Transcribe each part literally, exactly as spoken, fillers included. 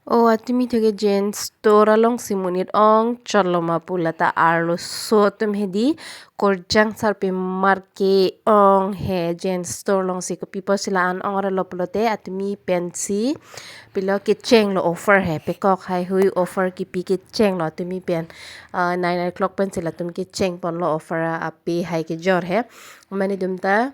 O atumi thuke Jain Store alongsi monit ong chotlo ma pu lata arloso atum hedi, korjang sarpi marke ong he Jain Store alongsi kopi pusi la-an ong ralo pulote atumi pensi pilo kechenglo offer he pekok haihui offer kipi kechenglo atumi pen, ah, nine o'clock pensi latum kecheng ponlo offer ape hai kejor he. Mane dum ta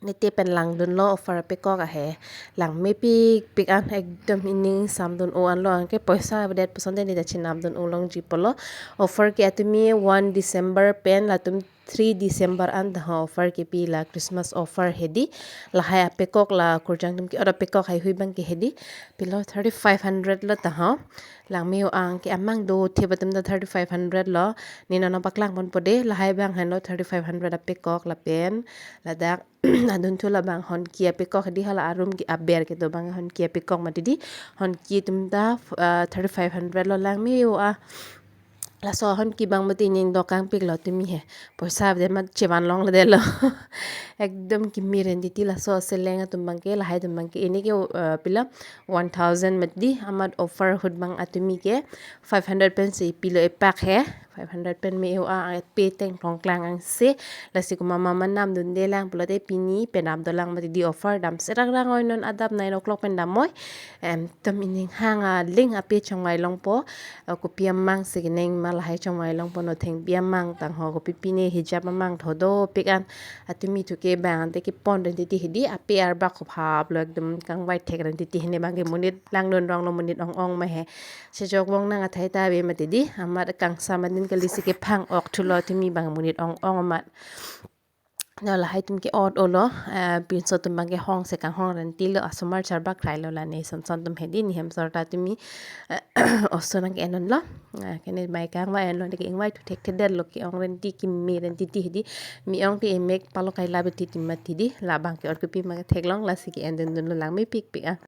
nete pen langdunlo offer pekok ahe. Langmepik pik an ekdom ining samdun o anlo anke poisa avedet pusonte neta chinamdun o longji pulo. Offer ke atumi one December pen latum three December an dah offer kipi la Christmas offer hedi. Lahai apekok la korjang atum ke oro pekok haihui abang ke hedi. Pilo thirty five hundred lo taho. Langme o anke amang do thep atum ta thirty five hundred lo. Nino nangpaklang ponpo de lahai abang henlo thirty five hundred apekok lapen ladak adunthu labang honki apekok hedi hala arum ke aber kedo abang honki apekok mati di. Honki atum ta, ah, thirty five hundred lo langme o a. Laso honki abang mati ning dokangpiklo atumi he. Poisa avedet mat chevan longledetlo. Ekdom kimi ren titi laso seleng atum abang ke lahai atum abang ke ini ke, ah, pilo one thousand mati di amat offer ahut abang atumi ke five hundred pensi pilo epak he. Five hundred pen me o a pe teng thongklang angse. Lasi komat ma namdunde lang pulote pini penap dolang mati di offer dam serak rang oi non adap nine o'clock pen dam oi. Em, tam ining hang aling ape chongvai longpo. Eh, kopi amang si keneng ma lahai chongvai longpo no thengpi amang tangho kopi pine hijab amang tho dopik an. Atumi thuke bang ante kepon ren titi hedi ape arbak khophap lo ekdom kangvai thek ren titi hene abang ke monit langdun ronglo monit ong ong ma he. Sejok vong nang athai ta ave mati di amat kangsam adin kalisi kephang ok thulo atumi abang monit ong ong amat. No lahai atum ke ot olo, eh, pinso atum abang ke hong se kanghong ren tilo asomar charbak railo lane son son atum hedi nihem sorta atumi, eh, oso nang ke enonlo. Eh, kene mai kangvai enlo ke ingvai thu thekthedetlo ke ong ren ti kimi ren titi hedi. Mi ong ti emek palo kaila beti ti mati di labang ke ot kopi ma theklong lasi ke endundunlo langmepik pik a.